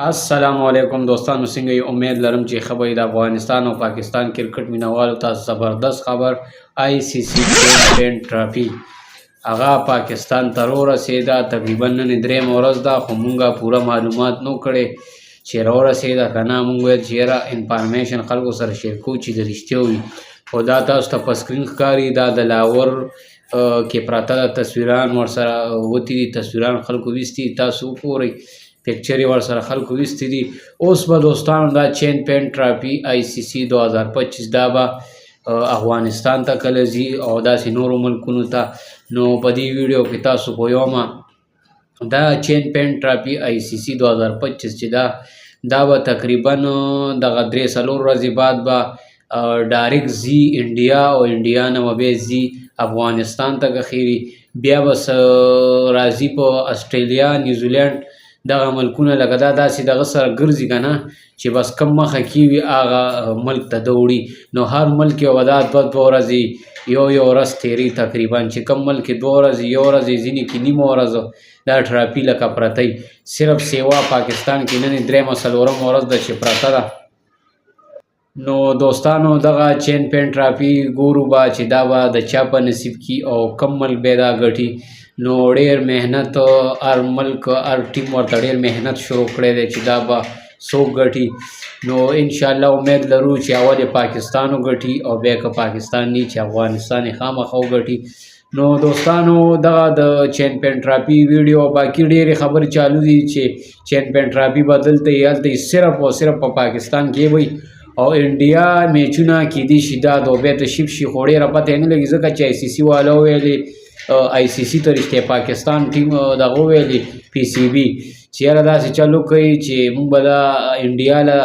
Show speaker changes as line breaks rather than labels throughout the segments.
السلام علیکم دوستانو، څنګه یې؟ امید لرم چې ښه به یې. د افغانستان او پاکستان کرکټ مینوالو ته زبردست خبر، آی سی سی چیمپین ټرافي هغه پاکستان ته ورسېده. تقریبا نن درېیمه ورځ ده، خو مونږه پوره معلومات نو کړی چې راورسېده که نه. مونږ ویل چې یاره انفارمیشن خلکو سره شیر کوو چې د رښتیا وي. خو دا تاسو ته په سکرین ښکاري، دا د لاهور کې پراته ده، تصویران ورسره وتي دي، تصویران خلکو ویستي، تاسو وګورئ، پکچرې ورسره خلکو ویستي دي. اوس به دوستانو دا چیمپین ټرافي آی سی سی 2025 دا به افغانستان ته کله ځي او داسې نورو ملکونو ته، نو په دې ویډیو کې تاسو پویوم. دا چیمپین ټرافي آی سی سی 2025 چې دا به تقریبا دغه 3-4 ورځې بعد به ډایرکټ ځي انډیا او انډیا نه به بیا ځي افغانستان ته کښېري، بیا به راځي په اسټرالیا، نیوزیلینډ، دغه ملکونه. لکه دا داسې دغه سره ګرځي که نه چې بس کم مخه کې وي هغه ملک ته دوړي. نو هر ملک یو دا دوه دوه ورځې، یو یو ورځ تېري. تقریبا چې کم ملک کې 2 ورځې، یو ورځ، ځینې کې نیمه ورځ دا ټرافي لکه پرته. صرف سیوا پاکستان کې نن درېیمه څلورمه ورځ ده چې پرته ده. نو دوستانو، دغه چیمپین ټرافي ګورو به چې دا به د چا په نصیب کی او کم ملک به دا ګټي. نو ډیر محنت، هر ملک هر ټیم ورته ډیر محنت شروع کړی دی چې دا به څوک ګټي. نو انشاءالله امید لرو چې اول پاکستان وګټي او بیا که پاکستان نی چې افغانستان یې خامخا وګټي. نو دوستانو، دغه د چیمپین ټرافي ویډیو. باقي ډېرې خبرې چالو دي چې چیمپین ټرافي به دلته یې هلته صرف او صرف په پاکستان کې وي او انډیا میچونه کېدی شي دا دوبۍ ته شفټ شي، خو ډېره پته یې نه لګي، ځکه چې آی سی سی والو ویلي، آی سی سی ته رښتیا پاکستان ټیم دغه ویلي، پی سی بي، چې یاره داسې چلو کوي چې موږ به دا انډیا له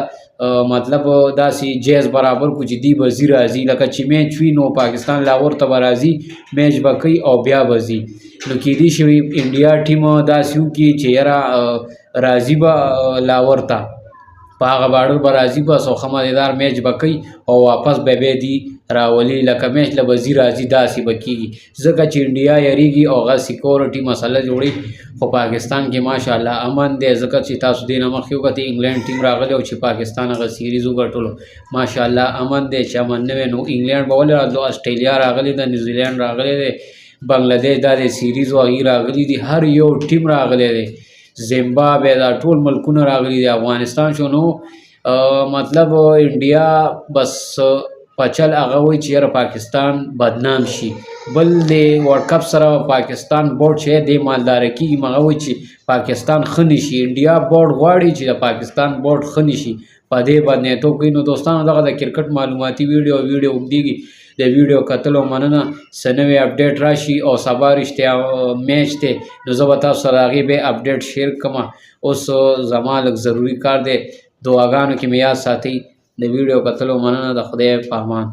مطلب داسې جیز برابر کو چې دی به ځي راځي. لکه چې میچ وي نو پاکستان لاهور ته به راځي، میچ به کوي او بیا به ځي. نو کېدی شي انډیا ټیم داسې وکړي چې یاره راځي به لاهور ته، په هغه باډر به راځي بس او ښه مزېدار میچ به کوي او واپس به بیا دی راولي. لکه میچ له به ځي راځي، داسې به کېږي، ځکه چې انډیا یریږي او هغه سیکورټي مسله جوړي. خو پاکستان کې ماشاءالله امن دی، ځکه چې تاسو دې نه مخکې وکتئ، انګلینډ ټیم راغلی او چې پاکستان هغه سیریز وګټلو. ماشاءالله امن دی. چې امن نه وی نو انګلینډ به ولې راتلو؟ اسټرالیا راغلی ده، نیوزیلینډ راغلی دی، بنګلادیش دا دی سیریز هغوی راغلي دي، هر یو ټیم راغلی دی، زیمبابوې، دا ټول ملکونه راغلي دي، افغانستان شو. نو مطلب انډیا بس پچل هغه وایي چې یاره پاکستان بدنام شي. بل دی ورلډ کپ سره پاکستان بورډ چې دی مالدار کېږي، هغه وایي چې پاکستان ښه نه شي. انډیا بورډ غواړي چې د پاکستان بورډ ښه نه شي، په دې باندې تو کوي. نو دوستانو، دغه د کرکټ معلوماتي ویډیو. ویډیو اوږدېږي. د ویډیو کتلو مننه. څه نوی اپډیټ راشي او سبا رښتیا میچ دی، نو زه به تاسو سره هغې بیا اپډیټ شیر کړم. اوس زما لږ ضروري کار دی. دعاګانو کې مې یاد ساتئ. د ویډیو کتلو مننه. د خدای په امان.